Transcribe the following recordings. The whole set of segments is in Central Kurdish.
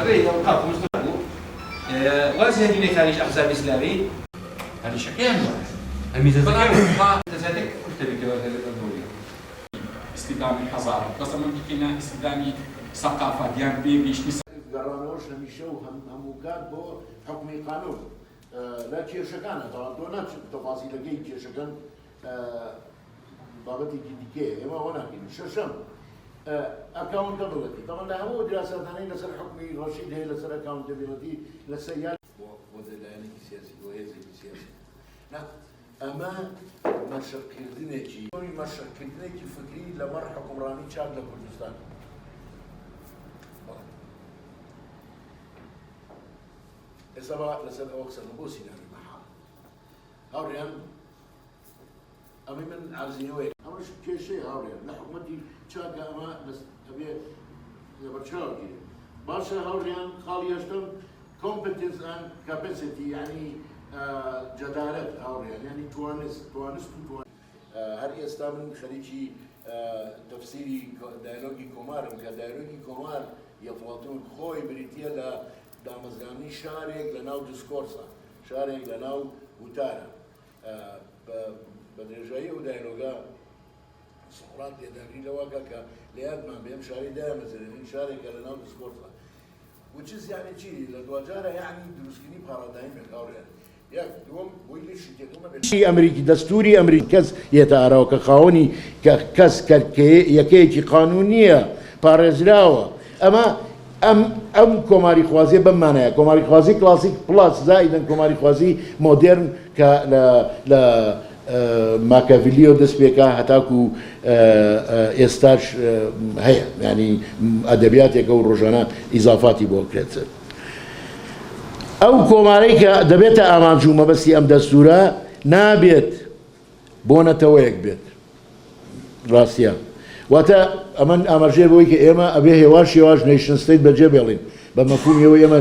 ڕێی ئەوقاف مستەر بوو وازی هەدینەکانیش ئەحزابی ئیسلامی هەریشەکەیان وایە ئەمیزەکەیان بەڵام با زیاتر کورتە بیتەوە بۆ ئیستیدامی حەزارەت بەس ئەمە بیکەینە ئیستیدامی سەقافەت یان پێگەیشتنی. گەڕانەوەش هەمیشە و هەمووکات بۆ حوکمی قانوون لە کێشەکانە، تەبعەن تۆ ناچیت تەفاسیلەکەی کێشەکان بابەتێکی دیکەیە ئێمە ئەوە ناکەین. شەشەم، accountability، تەبعەن لە هەموو ئەو دراساتانەی لەسەر حوکمی ڕەشید هەیە لەسەر accountability لەسەر یا بۆ لایەنێکی سیاسی بۆ هێزێکی سیاسی نا ئەمە مەشقکردنێکی مەشقکردنێکی فکری لەمەڕ حوکمڕانی چاک لە کوردستان. بەڵێ ئێستا با لەسەر ئەوە قسە بکەم بۆ سیناریۆی مەحاڵ. هاوڕێیان ئەمەی من عەرزی ئەوەیە. ئەمەش کێشەیە هاوڕێیان لە حکومەتی چاکە ئەمە ئەبێ لەبەرچاو گیرێ. باشە هاوڕێیان خاڵی هەشتەم Competence and Capacity یانی جەدارەت هاوڕێیان یانی توانست توانست و توان هەر ئێستا من خەریکی تەفسیری دایلۆگی کۆمارم کە دایلۆگی کۆمار ی ئەفلاتون خۆی بریتییە لە دامەزراندنی شارێک لە ناو discourse ە شارێک لە ناو وتارە بە درێژایی ئەو دایلۆگە سوقرات پێداگری لەوە کە کە لە یادمان بێ ئەم شارەی دایمەزرێنین شارێکە لە ناو discourse ە و چ زیانی چی لە دواجارە یەعنی دروستکردنی پاڕادایمێک هاوڕێیان یەک دووەم بۆی لێ شتێکم نەبێت. ئەمریکی دەستوری ئەمریکی کەس یەتە ئاراوە کە خاوەنی کە کەس کە یەکەیەکی قانونیە پاڕێزراوە ئەمە ئەم ئەم کۆماری خوازیە بەم مانایە کۆماری خوازی کلاسیک plus زائیدەن کۆماری خوازی مۆدێرن کە لە لە ماکاڤیلیەوە دەست پێکا هەتاکو ئێستاش هەیە یانی ئەدەبیاتێکە و ڕۆژانە ئیزافاتی بۆ کرێت. ئەو کۆمارەی کە دەبێتە ئامانج و مەبەستی ئەم دەستوورە نابێت بۆ نەتەوەیەک بێت. ڕاستیە واتە ئەمە ئاماژەیە بەوەی کە ئێمە ئەبێ هێواش هێواش nation state بەجێ بێڵین بە مەفهومی ئەوەی ئێمە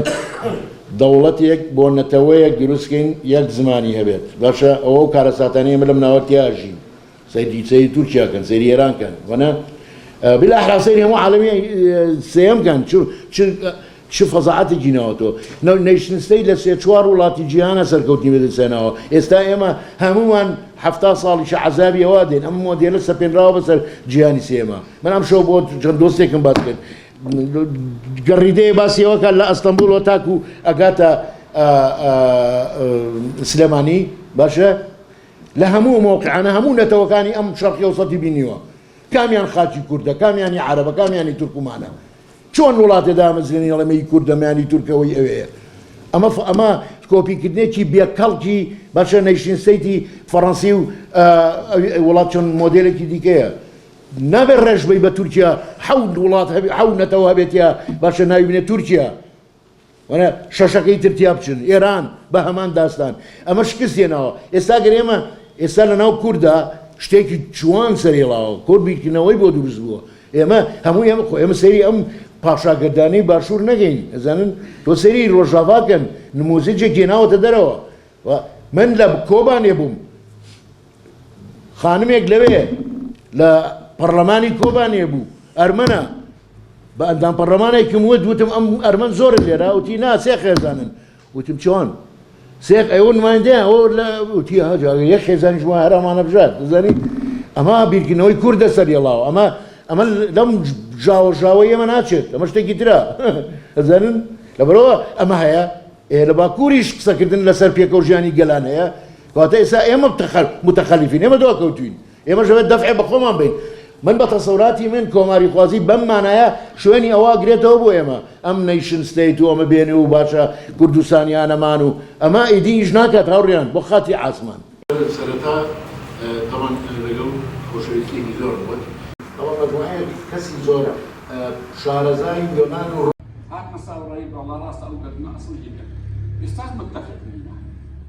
دەوڵەتێک بۆ نەتەوەیەک دروستکەین یەک زمانی هەبێت باشە ئەوە ئەو کارەساتانەی ئێمە لەم ناوە تیا ژین سەیری سەیری تورکیا کەن سەیری ئێران کەن وەنە بالاحرا سەیری هەموو عالەمی سێیەم کەن چ چ چ فەزاعەتێکی ناوەتەوە nation state لە سێ چوار وڵاتی جیهانە سەرکەوتنی بەدەستهێناوە ئێستا ئێمە هەموومان 70 ساڵیشە عەزابی ئەوە دێن ئەم مۆدێلە سەپێنراوە بەسەر جیهانی سێیەما من ئەم شەو بۆ چەند دۆستێکم باس کرد گەڕیدەیە باسی ئەوە کات لە ئەستەنبوڵەوە تاکو ئەگاتە سلێمانی باشە لە هەموو مەوقعانە هەموو نەتەوەکانی ئەم شەرقی ئەوسەتی بینیوە کامیان خاکی کوردە کامیانی عەرەبە کامیانی تورکمانە چۆن وڵاتێ دامەزرێنی ئەڵێ مەی کوردە میانی تورکەوەی ئەوەیە ئەمە ئەمە کۆپیکردنێکی بێکەڵکی باشە nation state ی فەڕەنسی و وڵات چۆن مۆدێلێکی دیکەیە نابێت ڕێژ بی بە تورکیا حەوت وڵات هەبێ حەوت نەتەوە هەبێت یا باشە ناوی بنێ تورکیا وەنە شەشەکەی تر تیا بچن ئێران بە هەمان داستان ئەمە شکست هێناوە ئێستا گەر ئێمە ئێستا لە ناو کووردا شتێکی جوان سەرێڵاوە کۆر بیرکردنەوەی بۆ دروست بووە ئێمە هەموو ئێمە خۆ ئێمە سەیری ئەم پاشاگەردانەی باشوور نەگەین ئەزانن تۆ سەیری ڕۆژاڤاکەن نموزەجێک هێناوەتە دەرەوە من لە کۆبانێ بووم خانمێک لەوێ لە پەڕلەمانی کۆبانێ بوو ئەرمەنە بە ئەندام پەڕلەمانێکم وت وتم ئەم ئەرمەن زۆرن لێرە وتی نا سێ خێزانن وتم چۆن سێ ئەوە نمایندەیان ئەوە لە وتی هاجا یەک خێزانیش وایە هەر ئەمانە بژات دەزانی ئەمە بیرکردنەوەی کوردە سەریڵاوە ئەمە ئەمە لەم ژاوە ژاوەی ئێمە ناچێت ئەمە شتێکی ترە ئەزانن لەبەرەوە ئەمە هەیە ئێ لە باکووریش قسەکردن لەسەر پێکەوە ژیانی گەلان هەیە کەواتە ئێستا ئێمە متەخەلیفین ئێمە دواکەوتوین ئێمەش ئەبێت دەفعێ بە خۆمان بین من بە تەسەوراتی من کۆماریخوازی بەم مانایە شوێنی ئەوە گرێتەوە بۆ ئێمە ئەم nation state و ئەمە بێنێ و باشە کوردستانیانەمان و ئەمە ئیدی ئیش ناکات هاوڕیان بۆ خاتری عاسمان. سەرەتا تەبعەن لەگەڵ خۆشەویستیەکی زۆرم بۆت. تەبعەن مەجموعەیەک کەسی زۆر شارەزای یۆنان و. هاتمە سەر ڕێی بەڵا ڕاستە ئەو گەردوونە ئەسڵی یەکە ئێستاش متفق نینە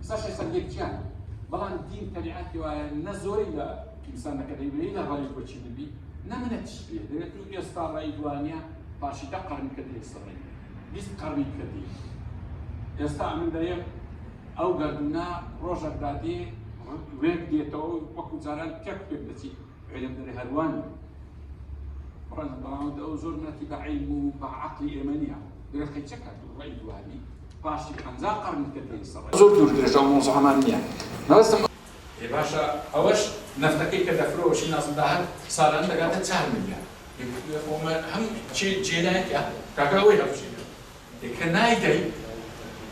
ئێستاش لەسەر یەک چیانە بەڵام دین تەبیعەتی وایە نە زۆری لە ئینسانەکە دەیبێ لە ڕای بۆچی ببی نە منەتیش پێ دەبێت تو ئێستا ڕای دوانە پاشی دە قەرنی کە دێ سەڕی 20 قەرنی کە دێ ئێستا من دەڵێم ئەو گەردوونە ڕۆژێک دادێ ڕێک دێتەوە وەکو جاران تێک پێک دەچی علم دەرێ هەروانی ڕەنگە بەڵام ئەو زۆر منەتی بە عیلم و بە عەقڵی ئێمە نییە. درەخی چە کات و ڕەئی وابی پاشی 50 قەرن کە دێن سەر زۆر دوور درێژە ئەو مەوزوعەمان نییە مەبەستم ئێ باشە ئەوەش نەفتەکەی کە دەفرۆشی نازم داهات سالانە دەگاتە 4 ملیار هەم جێلایەکە کاکە ئەوەی هەڵبژێرێ کە نایدەی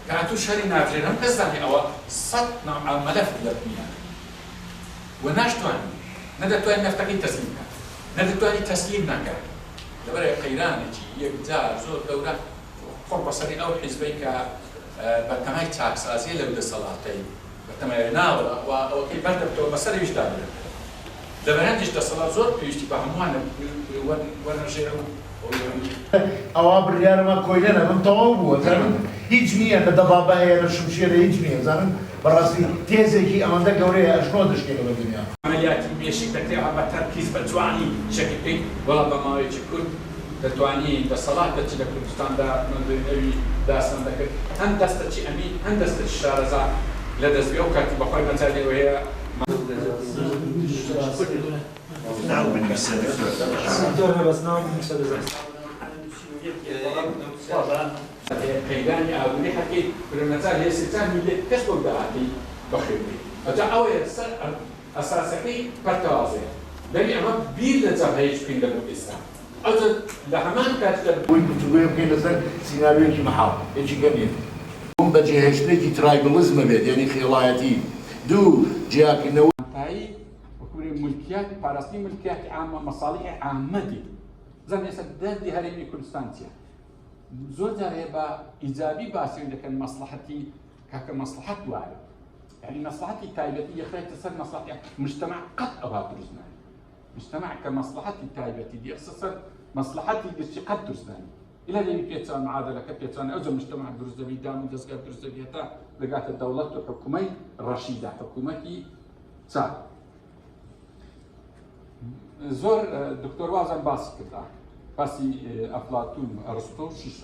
کە ئەتوو شەری ناژێر هەم کەس زانی ئەوە 100 نەوع مەلەف لە دنیا و ناشتوانی نەدەتوانی نەفتەکەی تەسلیم کات نەدەتوانی تەسلیم نەکات لەبەر قەیرانێکی یەکجار زۆر گەورە قڕ بەسەری ئەو حیزبەی کە بەتەمای چاکسازیە لەو دەسەڵاتەی بەتەمای ناوە و ئەوەکەی بەردەبتەوە بەسەرەویشدا بدەن. لەبەرهەندیش دەسەڵات زۆر پێویستی بە هەمووانە وەرنە ژێر ئەوە بڕیارەمە کۆیلە نەبم تەواو بووە زانم هیچ نییە لە دەبابە هەیە لە شمشێرە هیچ نییە زانم بەڕاستی تێزێکی ئەوەندە گەورەیە ئەژنۆ دەشکێنە بە دنیا. عملیاتی مێشک دەکرێت بە تەرکیز بە جوانی شەکل بکەیت، بەڵام بە ماوەیەکی کورت دەتوانی دەسەڵات دەچی لە کوردستاندا ئەوی داستان دەکرد هەم دەستەکی ئەمین هەم دەستەکی شارەزا لە دەستبێ ئەو کاتی بەخۆی مەجالی ئەوە هەیە. قەیرانی ئابووری حەکەی برمەجال هەیە 3-4 میلیۆن کەس بۆ داهاتی بەخێو بێ. ئەجا ئەوەیە سەر ئەساسەکەی پەرتەوازەیە. دەبی ئەمە بیر لە جەبهەیەک بکەین لە بۆ ئێستا. ئەوجا لە هەمان کاتدا بۆی گفتوگۆیە بکەین لەسەر سیناریۆیەکی مەحاڵ یەکی نییە. بەجێهێشتنێکی tribalism ە بێت یعنی خێڵایەتی دوو جیاکردنەوە تایی وەکوری ملکیات پاراستنی ملکیاتی عامە مەساڵیحی عامە دێ. بزانە ئێستا دەردی هەرێمی کوردستان چییە؟ زۆر جار هەیە بە ئیجابی باسی دەکەن مەسڵەحەتی کاکە مەسڵەحەت وایە. يعني مصلحتي تایبەتی یەخرێتە سەر مەسڵەحەتی مجتمع قەت ئەوها دروست نابێت. مجتمع کە مەسڵەحەتی تایبەتی دیخسە سەر مەسڵەحەتی گشتی قەت دروست نابێت. إلى دەبی پێچان معادلەکە پێچان ئەوجا مجتمع دروست دەبی دام و دەستگاه دروست دەبی هەتا دەگاتە دەوڵەت و حکوومەی ڕەشیدە حکوومەتی چاک. زۆر دکتۆر وازم باسی کرد باسی ئەفلاتون و ئەرسطۆ و شیشۆ.